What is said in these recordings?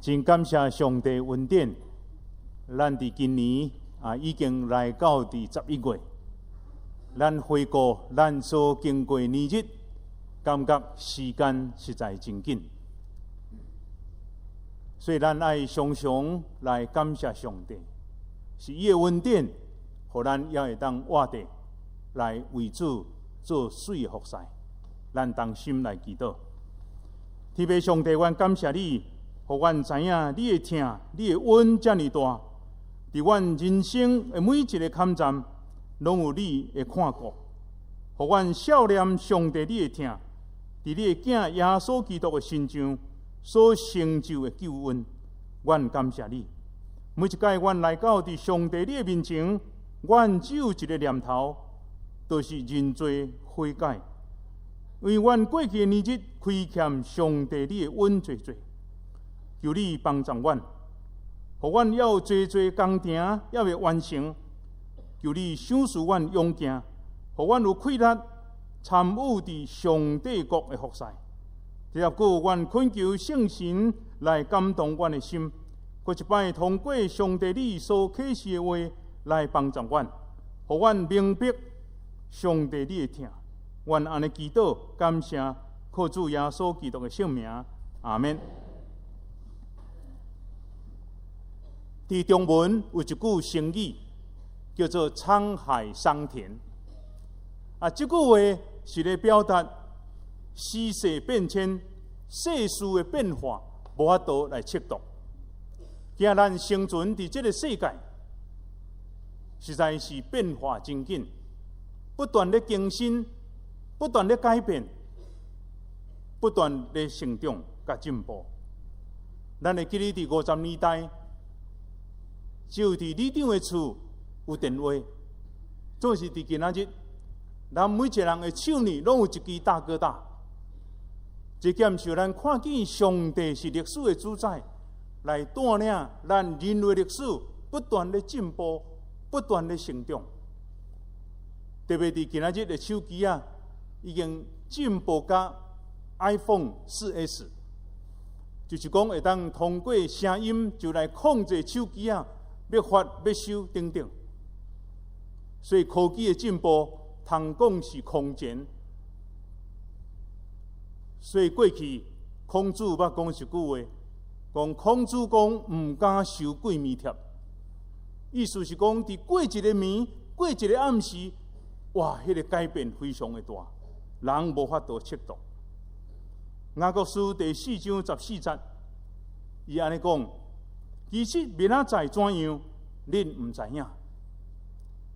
真感謝上帝恩典，咱佇今年啊已經來到佇11月，咱回顧咱所經過年日，感覺時間實在真緊，所以咱愛常常來感謝上帝，是伊的恩典，予咱猶會當活著來為主做媠的服侍。咱同心來祈禱，天父上帝，阮感謝你，予阮知影你的疼，你的恩遮爾大，佇阮人生的每一个坎站，攏有你的看顧，予阮數念上帝你的疼，佇你的囝耶穌基督的身上所成就的救恩，阮感謝你。每一擺阮來到佇上帝你的面前，阮只有一个念頭，就是認罪悔改。為阮過去的年日虧欠上帝你的恩濟濟，求你幫助阮，予阮猶有濟濟工程猶未完成，求你賞賜阮勇健，予阮有氣力參與佇上帝國的服侍。這久，阮懇求聖神來感動阮的心，閣一擺通過上帝你所啟示的話來幫助阮，予阮明白上帝你的疼。阮按呢祈禱，感謝靠主耶穌基督的聖名，阿們。佇中文有一句成語，叫做“滄海桑田”。啊，這句話是咧表達時勢變遷、世事的變化，無法度來測度。今咱生存佇這个世界，實在是變化真緊，不斷咧更新。不斷咧改變，不斷咧成長佮進步。咱會記得佇50年代，只有佇里長的厝有電話，總是佇今仔日，咱每一個人的手裡攏有一支大哥大。這兼受咱看見上帝是歷史的主宰，來帶領咱人類歷史不斷咧進步，不斷咧成長。特別佇今仔日的手機啊，已經進步到 iPhone 4S，就是講會當通過聲音就來控制手機啊，欲發欲收等等。所以科技的進步，通講是空前。所以過去孔子捌講一句話，講孔子講毋敢收過暝帖，意思是講佇過一个暝，過一个暗時，哇，彼個改變非常的大。人無法度測度。雅各書第四章十四節，伊按呢講：其實明仔載怎樣，恁毋知影。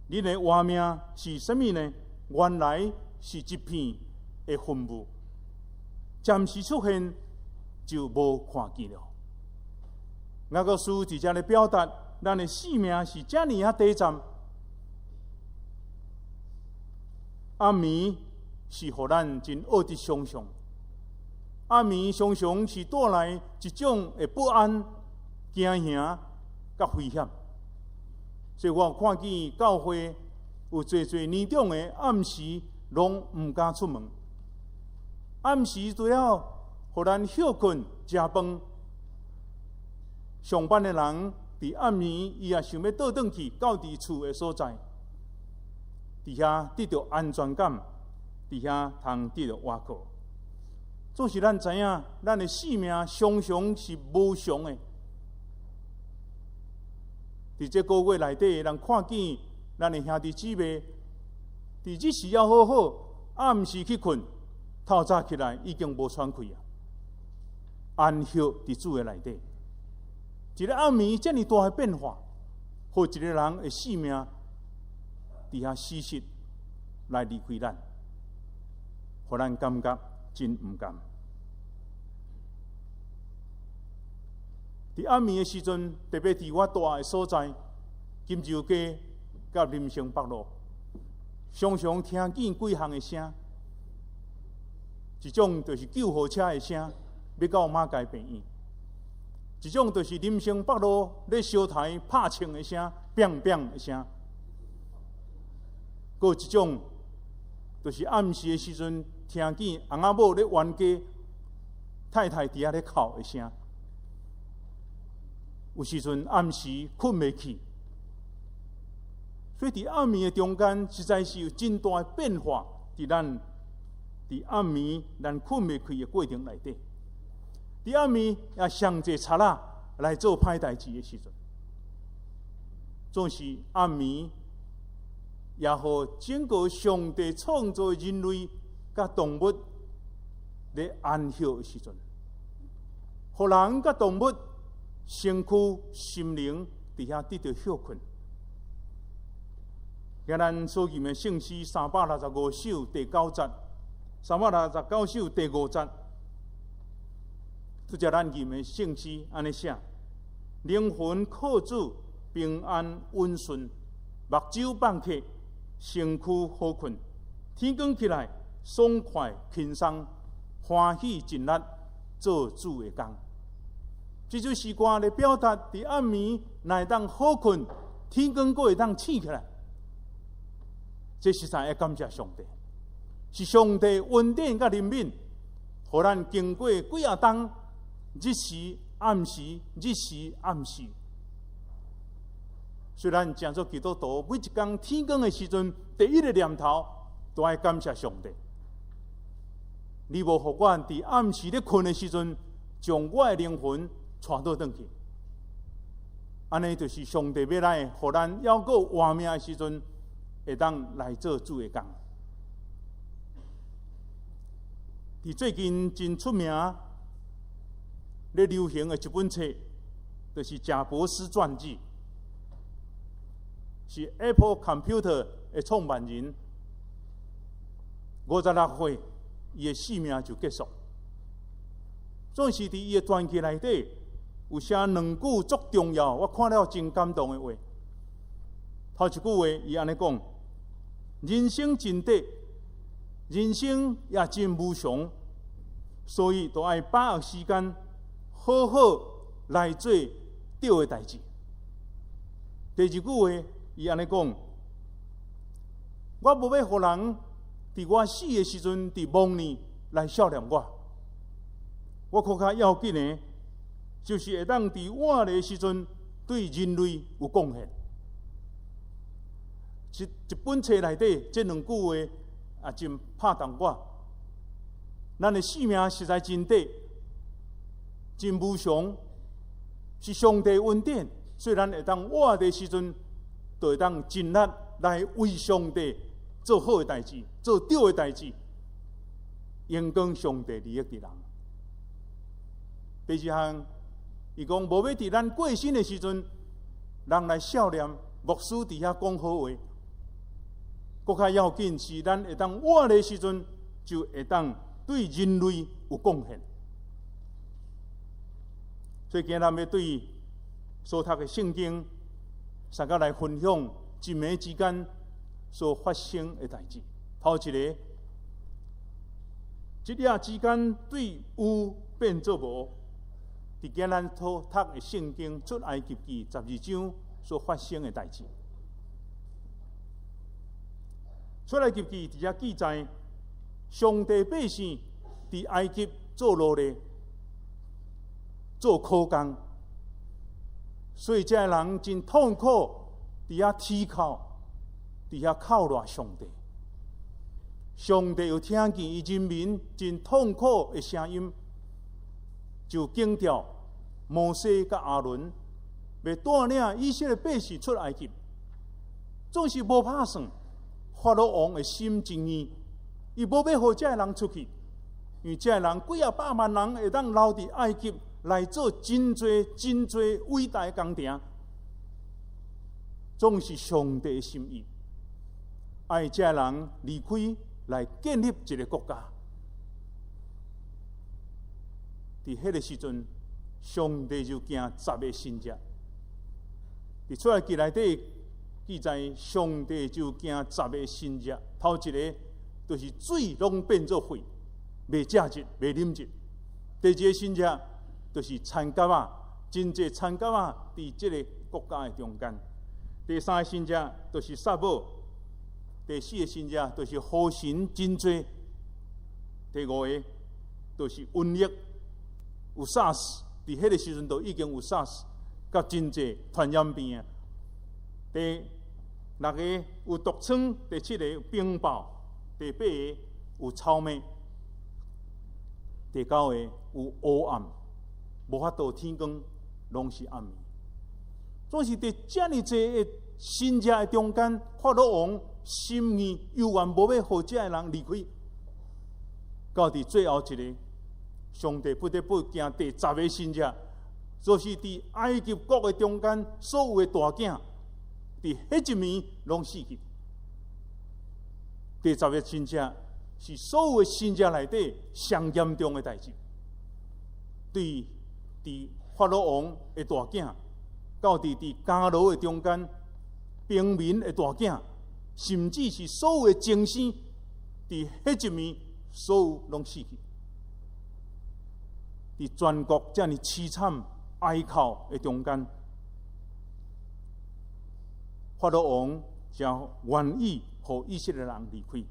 恁的活命是啥物呢？原來是一片的雲霧，暫時出現就無看見了。雅各書佇遮咧表達，咱的生命是遮爾仔短暫。暗暝是予咱真惡得想像，暗暝常常是帶來一種的不安、驚嚇佮危險。所以我有看見教會有濟濟年長的暗時攏毋敢出門。暗時除了予咱歇睏、食飯，上班的人佇暗暝伊也想欲倒轉去到佇厝的所在，佇遐得著安全感。佇遐通得著倚靠，總是咱知影，咱的生命常常是無常的。佇這個月內底，咱看見咱的兄弟姊妹，佇日時猶好好，暗時去睏，透早起來已經無喘氣啊！安息佇主的內底，一个暗暝遮爾大的變化，予一個人的性命佇遐死實來離開咱。予咱感覺真毋甘。佇暗暝的時陣，特別佇我蹛的所在，金州街佮林森北路，常常聽見幾項的聲，一種就是救護車的聲，欲到馬偕病院；一種就是林森北路咧燒台拍槍的聲，砰砰的聲；閣有一種，就是暗時的時陣，聽見翁仔某咧冤家，太太佇遐咧哭的聲。有時陣暗時睏袂去，所以佇暗暝的中間，實在是有真大的變化。佇咱佇暗暝咱睏袂去的過程內底，佇暗暝也上濟賊仔來做歹代誌的時陣，總是暗暝，也予整個上帝創造人類佮動物咧安歇的時陣，予人佮動物身軀、心靈佇遐得著歇睏。今咱所吟的聖詩365首第九節，369首第五節，拄才咱吟的聖詩按呢寫：靈魂靠主平安穩順，目睭放瞌，身軀好睏，天光起來爽快輕鬆，歡喜盡力做主的工。這首詩歌咧表達，佇暗暝若會當好睏，天光閣會當醒起來。這實在愛感謝上帝，是上帝恩典佮憐憫，予咱經過幾仔冬日時暗時，日時暗時。雖然成做基督徒，每一工天光的時陣，第一個念頭都愛感謝上帝。你無予我佇暗時咧睏的時陣，將我的靈魂帶倒轉去。按呢就是上帝欲來，予咱猶閣活命的時陣，會當來做主的工。佇最近真出名、咧流行的一本冊，就是賈伯斯傳記，是 Apple Computer 的創辦人，56歲，伊的性命就結束。總是佇伊的傳記內底，有寫兩句足重要，我看了真感動的話。頭一句話，伊按呢講：人生真短，人生也真無常，所以都愛把握時間，好好來做對的代誌。第二句話，伊按呢講：我無欲予人佇我死的時陣，佇忘年來數念我。我閣較要緊的，就是會當佇活的時陣對人類有貢獻。一一本冊內底，這兩句話也真拍動我。咱的性命實在真短，真無常，是上帝恩典，所以咱會當活的時陣，就會當盡力來為上帝做好的代誌，做對的代誌，榮光上帝利益佇人。第二項，伊講無欲佇咱過身的時陣，人來數念牧師佇遐講好話。閣較要緊是，咱會當活的時陣，就會當對人類有貢獻。所以今日咱欲對所讀的聖經，大家來分享一暝之間所發生的代誌。頭一个，一夜之間對有變做無，佇今咱所讀的聖經出埃及記12章所發生的代誌。出埃及記佇遮記載，上帝百姓佇埃及做奴隸、做苦工，所以這个人真痛苦，佇遐啼哭，佇遐哭賴上帝。上帝有聽見伊人民真痛苦的聲音，就警告摩西佮亞倫，欲帶領以色列百姓出埃及，總是無拍算。法老王的心真硬，伊無欲予這个人出去，因為這个人幾仔百萬人會當留佇埃及來做真濟真濟偉大的工程，總是上帝的心意，愛這个人離開來建立一个國家。佇彼个時陣，上帝就行十个神跡，佇出埃及內底。記載上帝就行十个神跡，頭一个就是水攏變做血，袂食得，袂啉得。第二个神跡就是田蛤仔，真濟田蛤仔佇這个國家的中間。第三个神跡就是撒母，第四个神跡就是雨神真濟。第五个就是瘟疫，有 SARS，佇彼个時陣就已經有 SARS。佮真濟傳染病啊。第六个有毒瘡，第七个有冰雹，第八个有草蛉，第九个有烏暗，無法度天光，攏是暗暝。總是佇遮爾濟的神跡的中間，法老王心硬猶原無欲予遮的人離開。到佇最後一个，上帝不得不行第十个神跡，就是佇埃及國的中間，所有的大囝，佇彼一暝攏死去。第十个神跡是所有的神跡內底上嚴重的代誌，對佇法老王的大囝，到佇監牢的中間，平民的大囝，甚至是所有的精生，佇彼一暝，所有攏死去。佇全國遮爾淒慘哀哭的中間，法老王才願意予以色列人離開。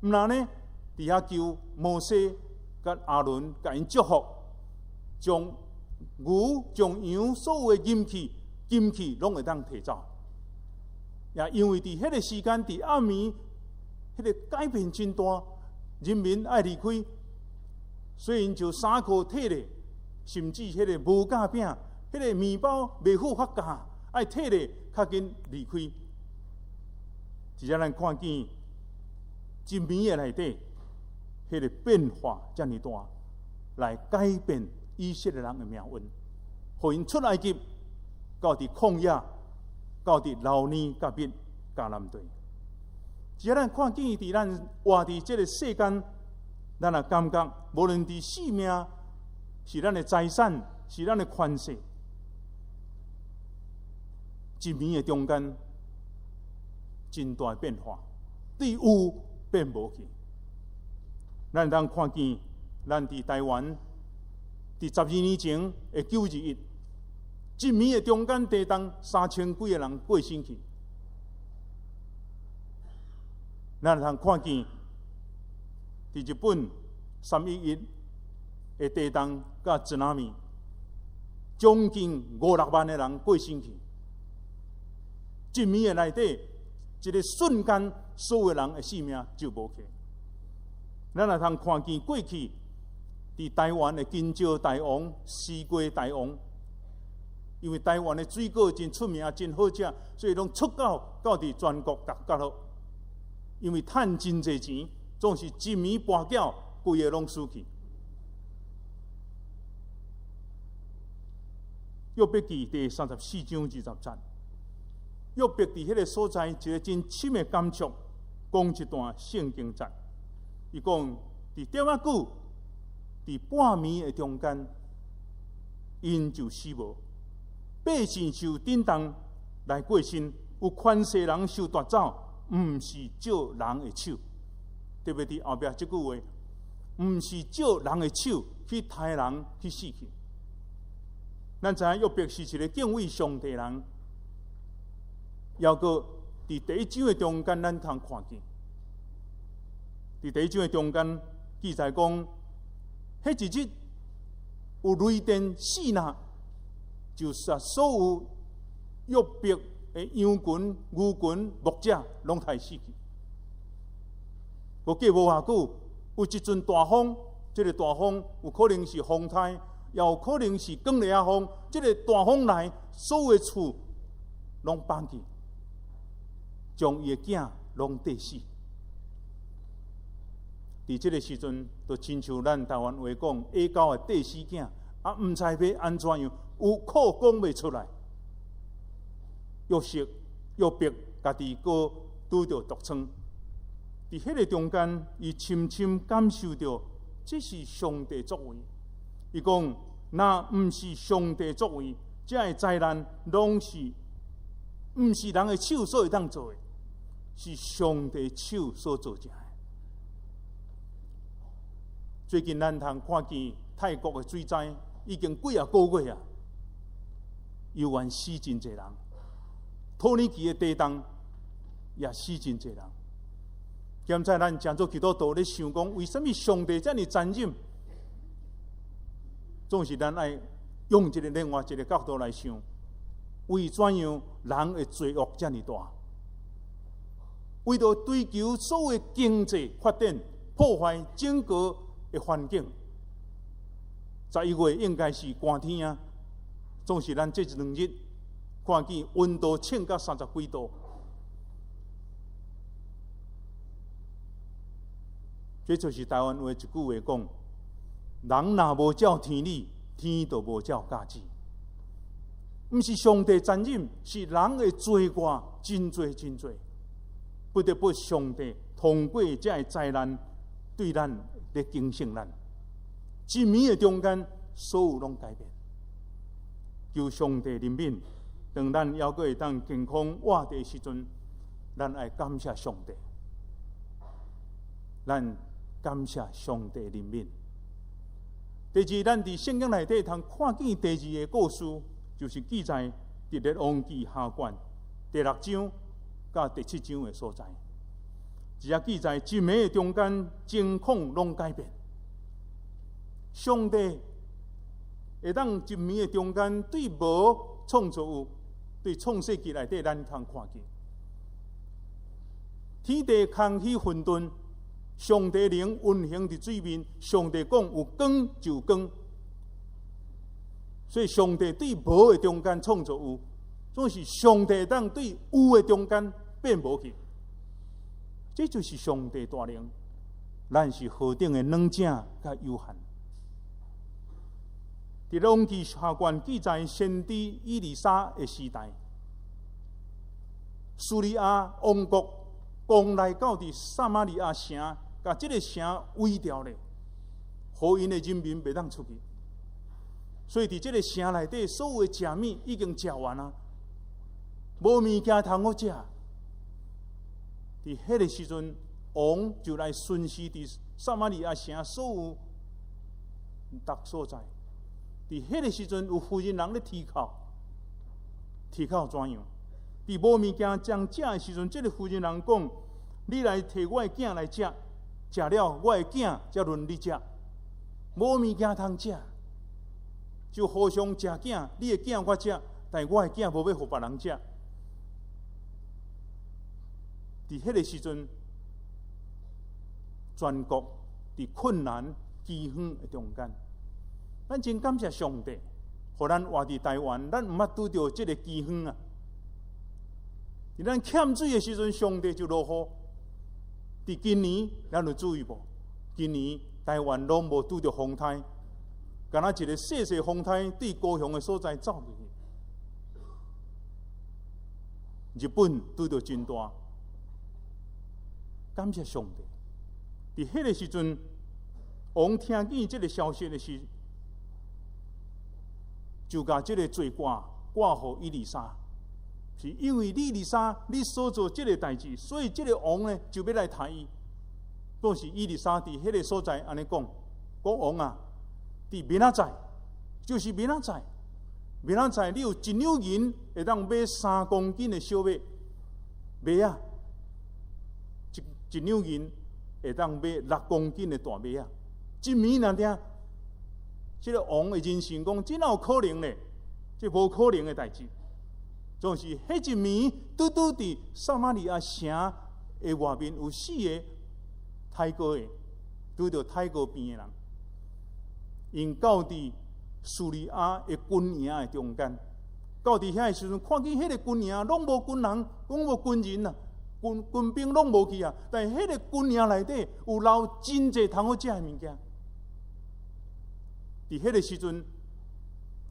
毋但呢，佇遐求摩西佮亞倫共𪜶祝福，將牛、將羊所有的銀器、金器攏會當提走。也因為佇彼个時間，佇暗暝，彼个改變真大，人民愛離開，所以𪜶就衫褲退咧，甚至彼个無酵餅、彼个麵包未付發酵，愛退咧，較緊離開。直接咱看見一暝的內底，彼个變化遮爾大，來改變以色列人的命運，予𪜶出埃及，到佇曠野，到佇流奶佮蜜迦南地。只要咱看見佇咱活佇這个世間，咱也感覺，無論佇性命，是咱的財產，是咱的權勢，一暝的中間，真大的變化，對有變無去。咱通看見，咱佇台灣，佇12年前的9·21，一暝的中間地動3000幾个人過身去。咱通看見，佇日本3·11的地動佮津波，將近五六萬的人過身去。一暝的內底，一个瞬間，所有人的性命就無去。咱也通看見過去佇台灣的香蕉大王、西瓜大王，因為台灣的水果真出名、真好食，所以攏出口到佇全國各角落。因為趁真濟錢，總是一暝跋筊，規个攏輸去。約伯記第34章20節，約伯佇彼个所在，一个真深的感觸，講一段聖經節。伊講佇點仔久，佇半暝的中間，𪜶就死無；百姓受震動來過身，有權勢人受奪走，毋是借人的手。特別佇後壁這句話，毋是借人的手去刣人去死去。咱知影約伯是一个敬畏上帝人，猶閣佇第一章的中間，咱通看見。佇第一章的中間記載講，彼一日有雷電四若，就殺所有約伯的羊群、牛群、牧者攏刣死去。閣過無偌久，有一陣大風，這个大風有可能是風颱，也有可能是捲螺仔風。這个大風來，所有的厝攏崩去，將伊的囝攏硩死。佇這个時陣，就親像咱台灣話講，下狗會硩死囝，啊，毋知欲按怎樣，有苦講袂出來。約瑟、約伯家己閣拄著毒瘡，佇彼个中間，伊深深感受著這是上帝作為。伊講：若毋是上帝作為，這个災難攏是毋是人的手所會當做的，是上帝手所造成的。最近咱通看見泰國的水災已經幾仔個月啊，猶原死真濟人。土耳其的地動也死真濟人。現在咱誠做基督徒咧想講，為什麼上帝遮爾殘忍？總是咱愛用一个另外一个角度來想，為怎樣人的罪惡遮爾大？為著追求所有經濟發展，破壞整個的環境。11月應該是寒天啊，總是咱這一兩日看見溫度衝到三十幾度。這就是台灣話一句話講：人若無照天理，天就無照教旨。毋是上帝殘忍，是人的罪過真濟真濟，不得不上帝通過這个災難對咱來警醒咱。一暝的中間，所有攏改變。求上帝憐憫，當咱猶閣會當健康活著的時陣，咱愛感謝上帝。咱感謝上帝憐憫。第二，咱佇聖經內底通看見第二个故事，就是記載佇列王紀下卷第六章佮第七章的所在。這遮記載一暝的中間，情況攏改變。上帝會當一暝的中間對無創造有，對創世紀內底咱通看見天地空虛混沌，上帝靈運行佇水面，上帝講有光就有光，所以上帝對無的中間創造有，總是上帝當對有的中間變無去，這就是上帝大能。咱是何等的軟弱佮有限。佇列王紀下卷記載先知以利沙的時代，敘利亞王國攻來到佇撒瑪利亞城，共這个城圍牢咧，予𪜶的人民袂當出去。所以佇這个城內底，所有的食物已經食完啊，無物件通好食。佇彼個時陣，王就來巡視佇撒瑪利亞城所有逐所在。佇彼個時陣，有婦人人咧啼哭，啼哭怎樣？佇無物件通食的時陣，這个婦人人講：你來提我的囝來食，食了我的囝才輪你食。無物件通食，就互相食囝，你的囝我食，但我的囝無欲予別人食。佇彼個時陣，全國佇困難饑荒的中間，咱真感謝上帝，予咱活佇台灣，咱毋捌拄著這个饑荒啊。佇咱欠水的時陣，上帝就落雨。佇今年，咱有注意無？今年台灣攏無拄著風颱，敢若一个細細風颱對高雄的所在走入去。日本拄著真大，感謝上帝。佇彼个時陣，王聽見這个消息的時，就共這个罪掛掛予以利沙，是因為以利沙你所做這个代誌，所以這个王呢就欲來殺伊。當時以利沙佇彼个所在按呢講，講王啊，佇明仔載，就是明仔載，明仔載你有一兩銀會當買3公斤的小麥，麥仔，一一兩銀會當買6公斤的大麥仔。一暝若定，這个王的人生講，這哪有可能呢？這無可能的代誌。總是彼一暝，拄拄佇撒瑪利亞城的外面有四个抬轎的，拄著抬轎邊的人，𪜶到佇敘利亞的軍營的中間，到佇遐的時陣，看見彼个軍營攏無軍人，攏無軍人啊，軍軍兵攏無去啊。但是彼个軍營內底有留真濟通好食的物件。佇彼个時陣，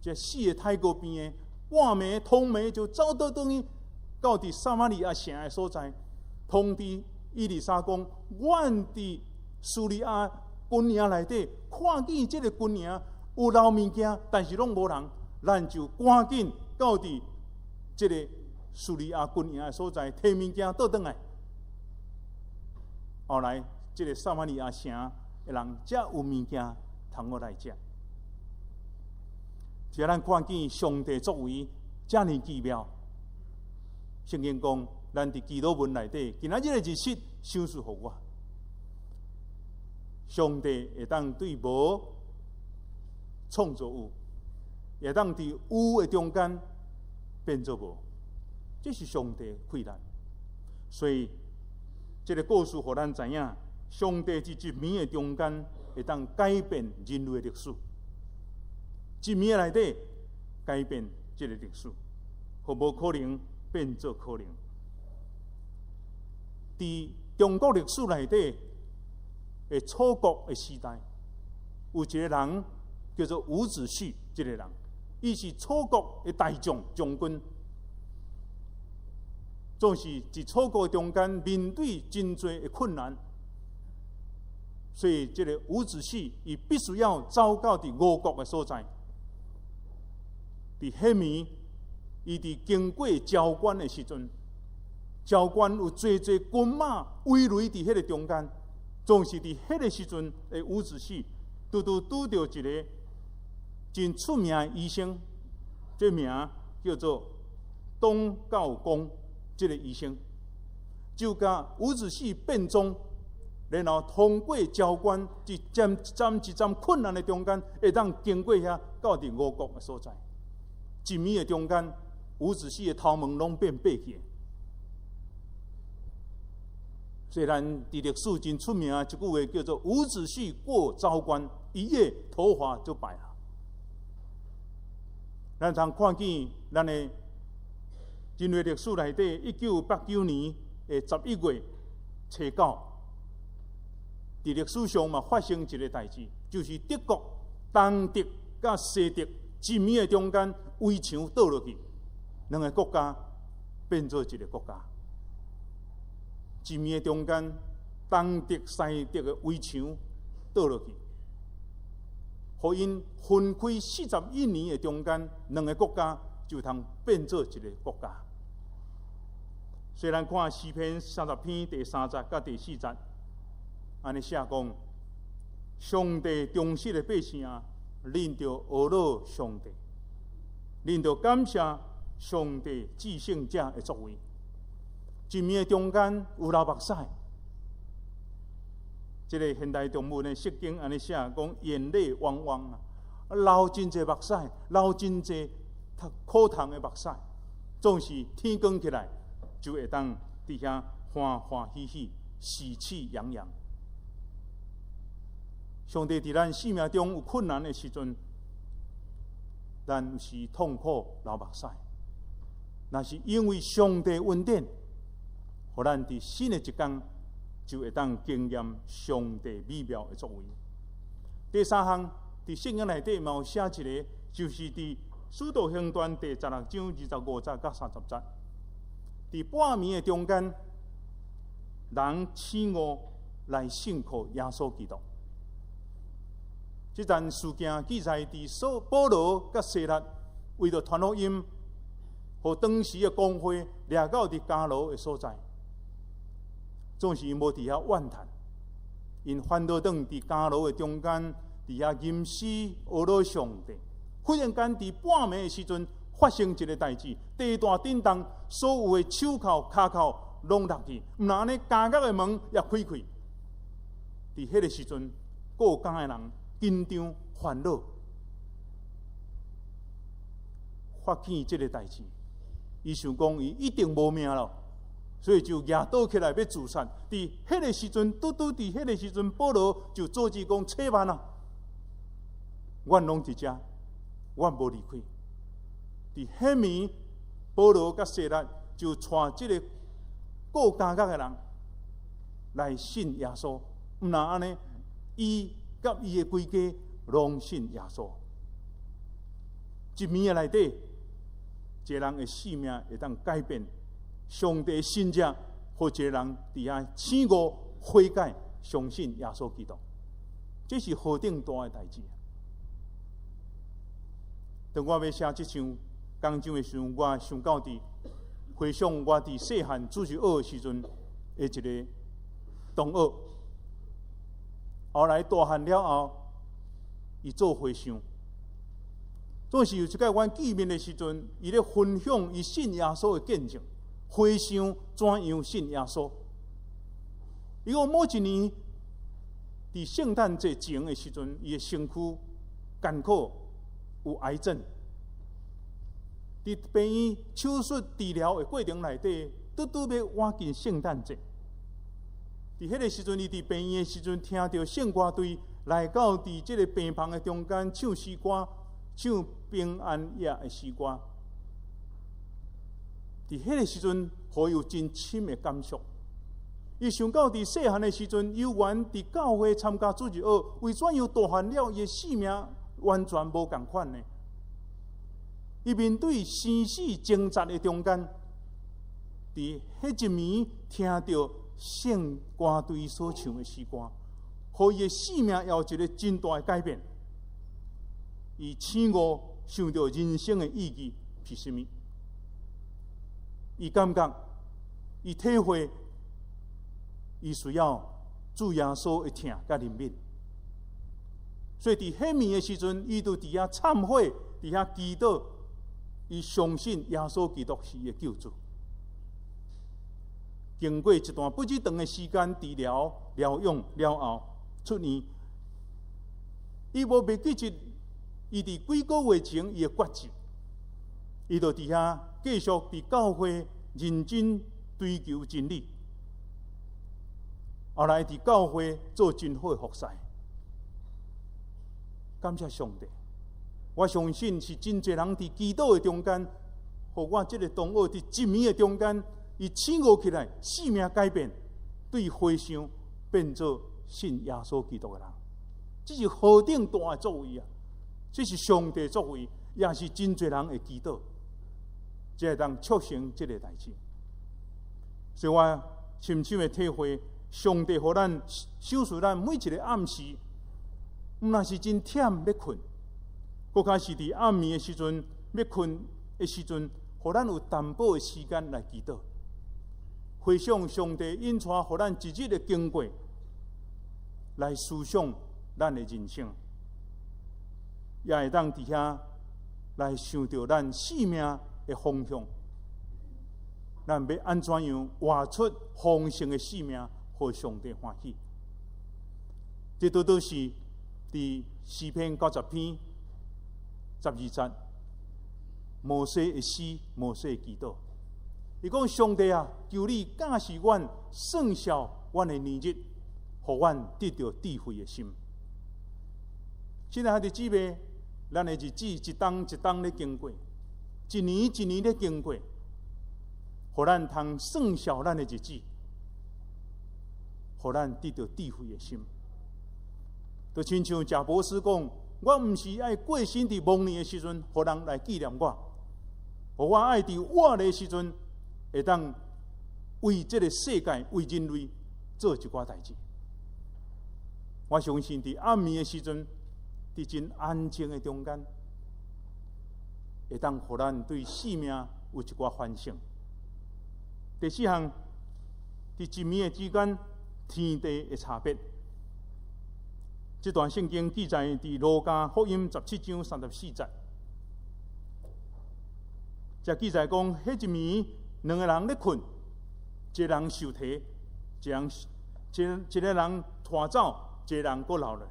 這四个抬轎邊的半暝、通暝就走倒轉去，到佇撒瑪利亞城的所在，通知以利沙講：阮佇敘利亞軍營內底看見這个軍營有留物件，但是攏無人，咱就趕緊到佇這个敘利亞軍營的所在，提物件倒轉來。後來，這个撒瑪利亞城的人才有物件通好來食。這咱看見上帝作為遮爾奇妙。聖經講，咱佇祈禱文內底，今仔日的日式賞賜予我。上帝會當對無創造有，會當佇有的中間變做無，這是上帝的氣力。所以，這个故事予咱知影，上帝佇一暝的中間會當改變人類的歷史。一暝內底改變這个歷史，予無可能變做可能。佇中國歷史內底的楚國的時代，有一个人叫做伍子胥，這个人，伊是楚國的大將將軍，總是佇楚國中間面對真濟的困難，所以這个伍子胥伊必須要走到佇吳國的所在。佇彼暝，伊佇經過昭關的時陣，昭關有濟濟軍馬圍圍佇彼个中間，總是佇彼个時陣的伍子胥，拄拄拄著一个真出名的醫生，這名叫做東皋公，這个醫生就共伍子胥變裝，然後通過昭關，一站一站一站困難的中間，會當經過遐到佇吳國的所在。一暝的中間，伍子胥的頭毛攏變白去。雖然佇歷史真出名，一句話叫做“伍子胥過昭關，一夜頭髮就白了”。咱通看見咱的人類歷史內底，1989年的11月初9，佇歷史上嘛發生一个代誌，就是德國東德佮西德一暝的中間圍牆倒落去，兩个國家變做一个國家。一暝的中間，東德西德的圍牆倒落去，予𪜶分開41年的中間，兩个國家就通變做一个國家。雖然看詩篇30篇第三節佮第四節，按呢寫講，上帝忠實的百姓啊，恁著呵咾上帝，恁著感謝上帝至聖者的作為。一暝的中間有流目屎，這个現代中文的聖經按呢寫講，眼淚汪汪啊，流真濟目屎，流真濟苦痛的目屎，總是天光起來就會當佇遐歡歡喜喜、喜氣洋洋。上帝佇咱生命中有困難的時陣，咱有時痛苦流目屎，那是因為上帝恩典，予咱佇新的一工就會當經驗上帝美妙的作為。第三項，佇聖經內底嘛有寫一个，就是佇使徒行傳第十六章25節佮30節，佇半暝的中間，人醒悟來信靠耶穌基督。這段事件記載佇掃保羅佮西拉為著傳福音，予當時的公會掠到佇監牢的所在，總是𪜶無佇遐怨嘆，𪜶反倒轉佇監牢的中間，佇遐吟詩呵咾上帝。忽然間佇半暝的時陣，發生一个代誌，地大震動，所有的手銬、跤銬攏落去，毋但按呢，監獄的門也開開。佇彼个時陣，過監的人緊張煩惱，發現這个代誌，伊想講伊一定無命咯，所以就舉刀起來欲自殺。佇彼个時陣，拄拄佇彼个時陣，保羅就阻止講：且慢啊，阮攏佇遮，阮無離開。佇彼暝，保羅佮西拉就帶這个過監獄的人來信耶穌。毋但按呢，伊佮伊的規家攏信耶穌。一暝的內底，一个人的性命會當改變。上帝神蹟，予一个人佇遐醒悟悔改，相信耶穌基督，這是何等大的代誌！當我欲寫這場講章的時陣，我想到佇回想我佇細漢主日學的時陣的一个同學，後來大漢了後，伊做和尚。總是有一擺阮見面的時陣，伊咧分享伊信耶穌的見證，回想怎樣信耶穌。伊講某一年佇聖誕節前的時陣，伊的身軀艱苦有癌症。佇病院手術治療的過程內底，拄拄欲倚近聖誕節。佇彼个時陣，伊佇病院的時陣，聽著聖歌隊來到佇這個病房的中間唱詩歌，唱平安夜的詩歌。佇彼个時陣，予伊有真深的感觸。伊想到佇細漢的時陣，有緣佇教會參加主日學，為怎樣大漢了，伊的生命完全無仝款呢？伊面對生死掙扎的中間，佇彼一暝聽著聖歌隊所唱的詩歌，予伊的生命有一個真大的改變。伊醒悟，想著人生的意義是啥物？伊感覺，伊體會，伊需要主耶穌的疼佮憐憫。所以佇彼暝的時陣，伊就佇遐懺悔，佇遐祈禱，伊相信耶穌基督是伊的救主。經過一段不止長的時間治療、療養了後，出院，伊無袂記得伊佇幾個月前伊的決志，伊就佇遐繼續佇教會認真追求真理。後來佇教會做真好的服侍，感謝上帝。我相信是真濟人佇祈禱的中間，予我這个同學佇一暝的中間，伊醒悟起來，生命改變，對回想變做信耶穌基督的人，這是何等大的作為啊！這是上帝作為，也是真濟人的祈禱，才會當促成這个代誌。所以我深深的體會，上帝予咱賞賜咱每一个暗時，毋但是真忝欲睏，閣較是佇暗暝的時陣欲睏的時陣，予咱有淡薄的時間來祈禱，回想上帝引帶予咱一日的經過，來思想咱的人生，也會當佇遐來想著咱生命的方向，咱欲按怎樣活出豐盛的生命，予上帝歡喜。這拄拄是佇詩篇90篇12節，摩西的詩，摩西的祈禱。伊講：上帝啊，求你教示阮算數阮的年日，予阮得著智慧的心。親愛的姊妹，咱的日子一冬一冬咧經過，一年一年咧經過，予咱通算數咱的日子，予咱得著智慧的心。就親像賈伯斯講：我毋是愛過身佇暮年的時陣，予人來紀念我，予我愛佇活的時陣，會當為這个世界、為人類做一寡代誌。我相信佇暗暝的時陣，佇真安靜的中間，會當予咱對生命有一寡反省。第四項，佇一暝的之間，天地的差別。這段聖經記載佇路加福音17章34節，這記載講，彼一暝兩个人咧睏，一个人受提，一人一一个人拖走，一个人閣留落。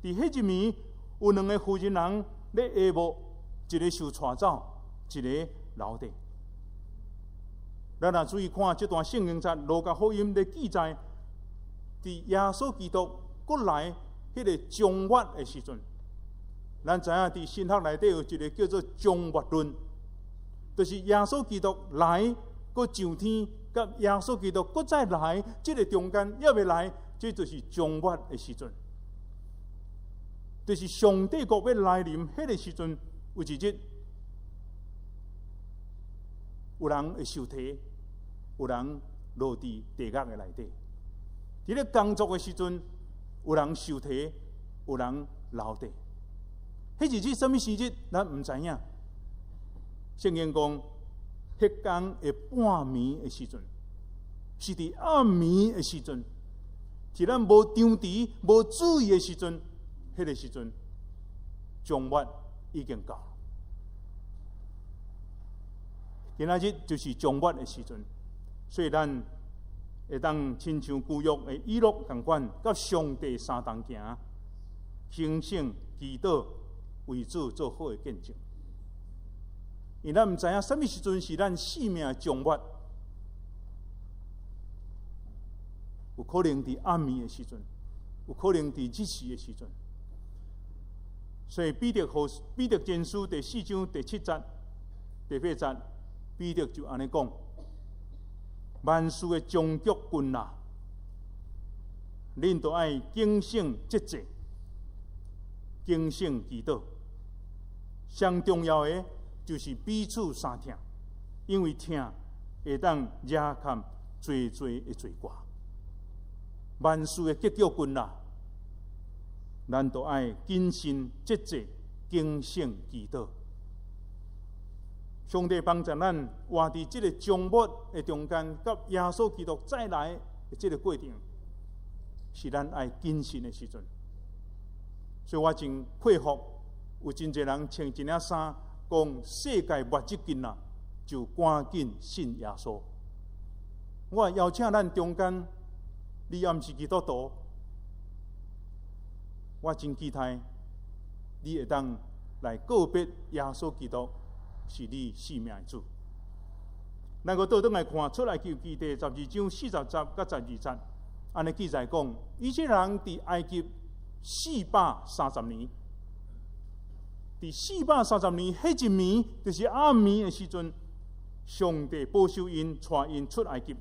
佇彼一暝有兩个婦人人咧下木，一个受帶走，一个留佇。咱若注意看這段聖經節，路加福音咧記載，佇耶穌基督閣來彼个終末的時陣，咱知影佇神學內底有一个叫做終末論，就是耶穌基督來閣上天，佮耶穌基督閣再來，這个中間猶未來，這就是終末的時陣，就是上帝國欲來臨彼个時陣，有一日有人會受提，有人落佇地獄的內底。佇咧工作的時陣，有人受提，有人留佇。彼日子啥物時日，咱毋知影。聖經講，彼工的半暝的時陣，是佇暗暝的時陣，佇咱無張遲、無注意的時陣，彼个時陣，終末已經到。今仔日就是終末的時陣，所以咱會當親像舊約的以諾仝款，佮上帝相同行，警醒祈禱，為主做好的見證。因為咱毋知影啥物時陣是咱生命的終末，有可能佇暗暝的時陣，有可能佇日時的時陣。所以彼得後彼得前書第四章第七節、第八節，彼得就按呢講：萬事的終局近啦，恁都愛警醒節制，警醒祈禱。上重要的就是彼此相疼，因為疼會當遮蓋濟濟的罪過。萬事的結局近啦，咱都愛謹慎節制，警醒祈禱。上帝幫助咱活佇這個終末的中間，佮耶穌基督再來的這個過程，是咱愛謹慎的時陣。所以我真佩服，有真濟人穿一領衫，講世界末日近啦，就趕緊信耶穌。我邀請咱中間，你猶毋是基督徒，我真期待你會當來告別耶穌基督是你生命的主。咱閣倒轉來看出埃及記第十二章四十節佮十二節，按呢記載講，以色列人佇埃及四百三十年，佇四百三十年，彼一暝就是暗暝的時陣，上帝保守𪜶，帶𪜶出埃及。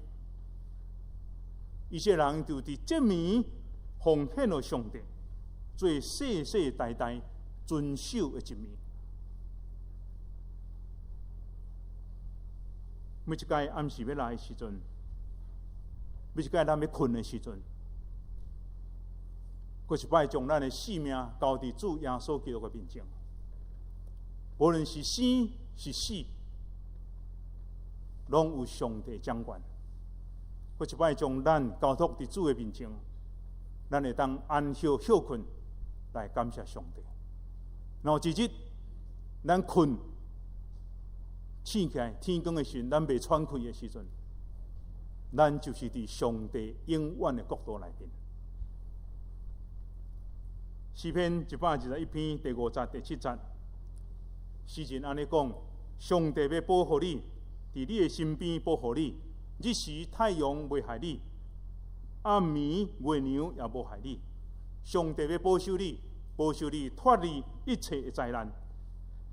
以色列人就佇這暝奉獻予上帝，做世世代代遵守的一暝。每一擺暗時欲來的時陣，每一擺咱欲睏的時陣，閣一擺將咱的性命交佇主耶穌基督的面前。無論是生是死，攏有上帝掌管。閣一擺將咱交託佇主的面前，咱會當安歇歇睏來感謝上帝。若有一日咱睏醒起來，天光的時陣，咱袂喘氣的時陣，咱就是佇上帝永遠的國度內面。詩篇121篇第五節、第七節，詩人按呢講：上帝欲保護你，佇你的身邊保護你，日時太陽袂害你，暗暝月娘也無害你。上帝欲保守你，保守你脫離一切的災難，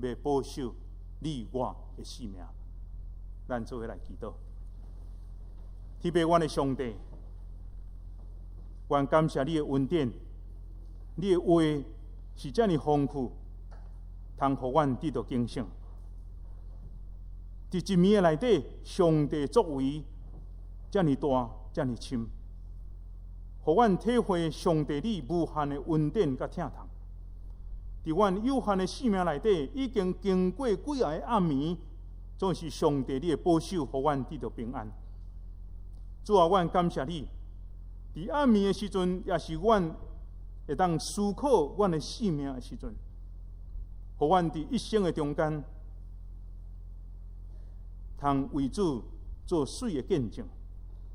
欲保守你我的性命。咱做伙來祈禱。天父，阮的上帝，阮感謝你的恩典，你的話是遮爾豐富，通予阮得到警醒。佇一暝的內底，上帝作為遮爾大，遮爾深，予阮體會上帝你無限的恩典佮疼痛。佇阮有限的生命內底，已經經過幾仔个暗暝，總是上帝你的保守，予阮得到平安。主啊，阮感謝你。佇暗暝的時陣，也是阮會當思考阮的生命的時陣，予阮佇一生的中間，通為主做媠的見證，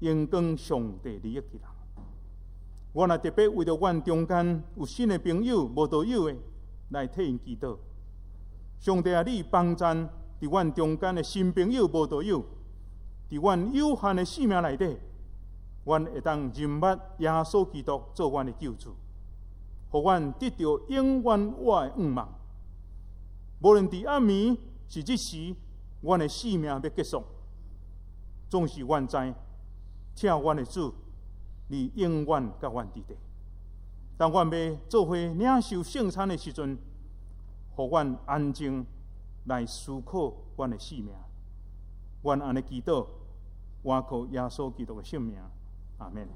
榮光上帝利益的人。阮也特別為著阮中間有新的朋友、無道友的，來替𪜶祈禱。上帝啊，你幫贊佇阮中間的新朋友、無道友，佇阮有限的生命內底，阮會當認捌耶穌基督做阮的救主，予阮得著永遠活的盼望。無論佇暗暝是日時，阮的生命欲結束，總是阮知，疼阮的主，你永遠佮阮佇咧。當阮欲做伙領受聖餐的時陣，予阮安靜來思考阮的生命。阮按呢祈禱，倚靠耶穌基督的聖名，阿們。